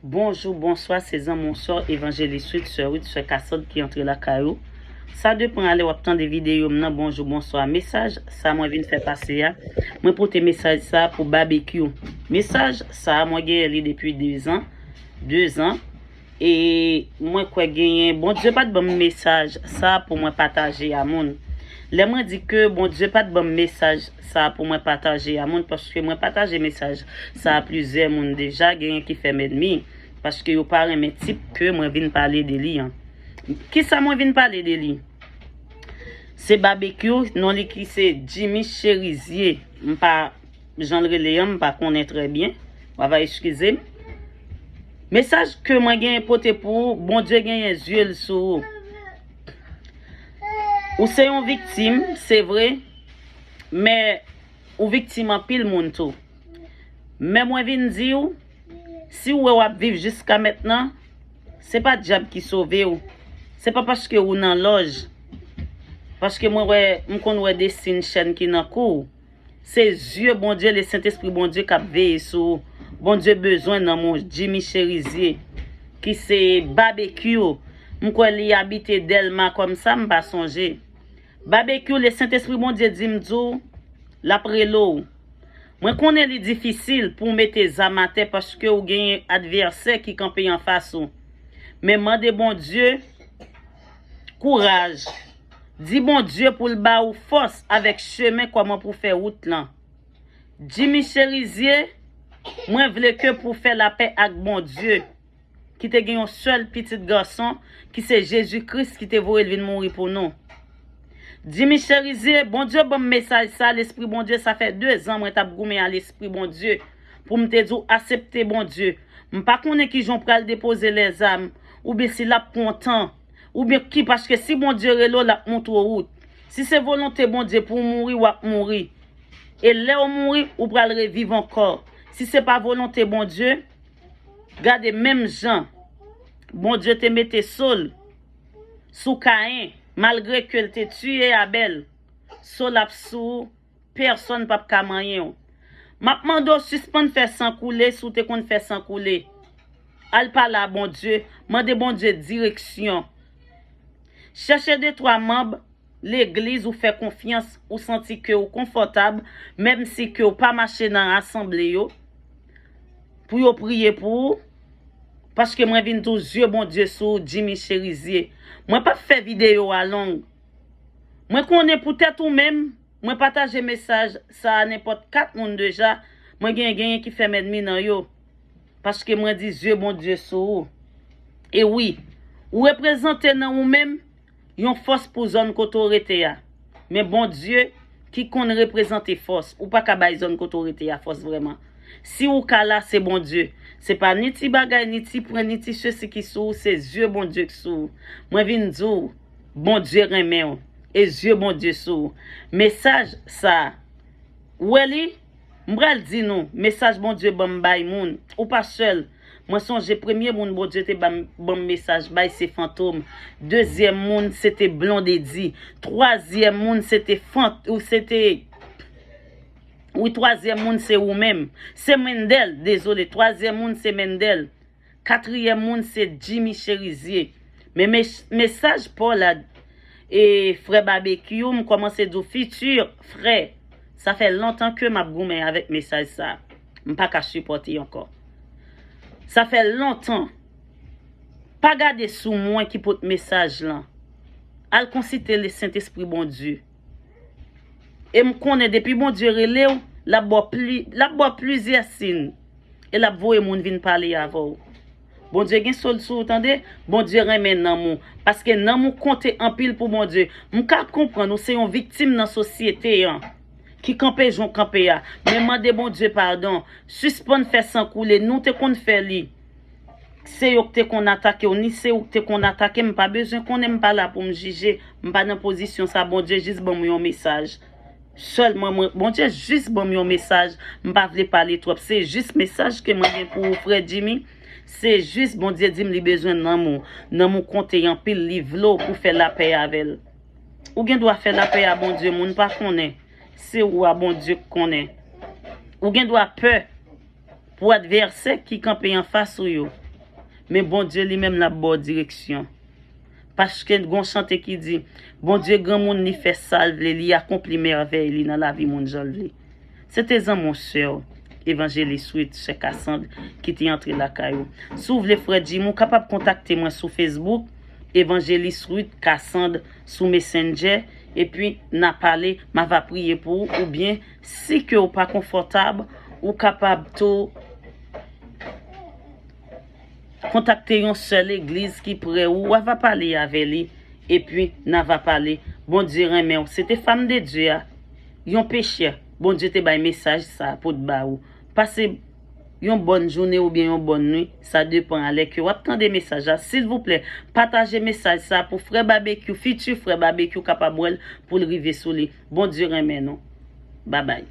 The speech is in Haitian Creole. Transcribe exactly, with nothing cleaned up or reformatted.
Bonjou, bonswa, se zanmi w sè Evanjelis Ruth, sè Ruth, sè Kasand ki antre lakay ou. Sa depann a lè w ap tande videyo m nan, bonjou, bonswa. Mesaj sa mwen vin fè pase a, mwen pote mesaj sa pou Babekyou. Mesaj sa mwen genyen li depi de zan, de zan. E mwen kwè genyen, Bondye pa t ban m mesaj sa pou mwen pataje a moun. Lè mwen di ke Bondye pa t ban m mesaj sa pou mwen pataje a moun, paske mwen pataje mesaj sa a plizyè moun deja, genyen ki fè m ènmi, paske yo pa renmen tip ke mwen vin pale de li an. Kisa mwen vin pale de li? Se Babekyou, non li ki se Jimmy Cherizier. M pa jan l rele an, m pa konnen trè byen. W ava eskize m. Mesaj ke mwen genyen pote pou ou, Bondye genyen zye l sou ou. Ou se yon viktim, se vre, men ou viktim anpil moun tou. Men mwen vin di w, si w wè w ap viv jiska mentnan, se pa dyab ki sove w. Se pa paske ou nan lòj. Paske mwen wè, m konn wè de siy chèn ki nan kou w. Se zye Bondye, le Sentespri Bondye k ap veye sou ou. Bondye bezwen nanm ou, Jimmy Cherizier, ki se Babekyou. M kwè li abite Dèlma kòmsa, m pa sonje. Babekyou, le Sentespri Bondye di m di w, l ap rele w. Mwen konnen li difisil pou w mete zam atè paske w genyen advèsè ki kanpe anfas ou. Men mande Bondye kouraj. Di Bondye pou l ba ou fòs avèk chemen kòman pou fè wout lan. Jimmy Cherizier, mwen vle ke pou w fè lapè ak Bondye, ki te gen yon sèl pitit gason, ki se Jezi Kris, ki te voye l vin mouri pou nou. Jimmy Cherizier, Bondye ban m mesaj sa, Lespri Bondye, sa fè de zan mwen t ap goumen a Lespri Bondye, pou m te di w aksepte Bondye. M pa konnen kijan w pral depoze lèzam, oubyen si l ap pran tan, oubyen ki, paske si Bondye rele w, l ap montre w wout. Si se volonte Bondye pou w mouri, w ap mouri. E lè w mouri, ou pral reviv ankò. Si se pa volonte Bondye, gade menm jan Bondye te mete so l sou Kayen, malgre ke l te tiye Abèl, so l ap sou ou, pèsonn p ap ka manyen w. M ap mande w sispann fè san koule si w te konn fè san koule. Al pale a Bondye, mande Bondye direksyon. Chèche de twa manm legliz ou fè konfyans, ou santi ke w konfòtab, menm si ke w pa mache nan asanble yo, pou yo priye pou ou, paske mwen vin di w zye Bondye sou ou, Jimmy Cherizier. Mwen p ap fè videyo a long. Mwen konnen poutèt ou menm, mwen pataje mesaj sa a nenpòt kat moun deja, mwen gen genyen ki fè m ènmi nan yo. Paske mwen di zye Bondye sou ou. E wi, ou reprezante nan ou menm yon fòs pou zòn kote w rete a. Men Bondye ki konn reprezante fòs, ou pa ka bay zòn kote w rete a fòs vrèman. Si ou ka la, se Bondye. Se pa ni ti bagay, ni ti pwen, ni ti sesi ki sou ou, se zye Bondye ki sou ou. Mwen vin di w, Bondye renmen w. E zye Bondye sou ou. Mesaj sa a, ou wè li? M pral di nou, mesaj Bondye ban m bay moun. Ou pa sèl. Mwen sonje premye moun Bondye te ban m, ban m mesaj bay se Fantom. Dezyèm moun se te Blondedy. Twazyèm moun se te Fant-, ou se te, wi, twazyèm moun se ou menm. Se Mendel, dezole. Twazyèm moun se Mendel. Katriyèm moun se Jimmy Cherizier. Men mes-, mesaj pa w la, e frè Babekyou, m kòmanse di w fiti frè. Sa fè lontan ke m ap goumen avèk mesaj sa. M pa ka sipòte ankò. Sa fè lontan. Pa gade sou mwen ki pot mesaj lan. Al konsilte le Sentespri Bondye. E m konnen depi Bondye rele w, l ap ba w pli-, l ap ba w plizyè siy. E l ap voye moun vin pale avè w. Bondye gen so l sou ou, tande. Bondye renmen nanm ou. Paske nanm ou konte anpil pou Bondye. M ka konprann ou se yon viktim nan sosyete an ki kanpe jan w kanpe a. Men mande Bondye padon. Sispann fè san koule. Nou te konn fè li. Se yo k te konn atake w, ni se ou k te konn atake m. M pa bezwen konnen, m pa la pou m jije. M pa nan pozisyon sa. Bondye jis ban m yon mesaj. Sèlman mwen, Bondye jis ban m yon mesaj. M pa vle pale twòp. Se jis mesaj ke mwen gen pou ou, frè Jimmy. Se jis Bondye di m li bezwen nanm ou. Nanm ou konte anpil, li vle w pou fè lapè avè l. Ou gen dwa fè lapè a Bondye, moun pa konnen. Se ou a Bondye k konnen. Ou gen dwa pè pou advèsè ki kanpe anfas ou yo. Men Bondye li menm l ap ba w direksyon. Paske gon chante ki di, Bondye granmoun, li fè sa l vle, li akonpli mèvèy li nan lavi moun jan l vle. Se te zanmi w, sè w, Evanjelis Ruth, sè Cassandre, ki te antre lakay ou. Si w vle frè Jim, ou kapab kontakte mwen sou Facebook, Evanjelis Ruth Cassandre, sou Messenger, epi n a pale, m a va priye pou ou, oubyen si ke w pa konfòtab, ou kapab tou kontakte yon sè legliz ki pre ou, w a va pale avè li, epi n a va pale. Bondye renmen w. Se te fanm de Dye a, yon pechè. Bondye te bay mesaj sa a pou t ba ou. Pase yon bòn jounen oubyen yon bòn nwi, sa depan a lè ke w ap tande mesaj la. Silvouplè, pataje mesaj sa a pou frè Babekyou, fiti frè Babekyou kapab wè l pou l rive sou li. Bondye renmen nou. Babay.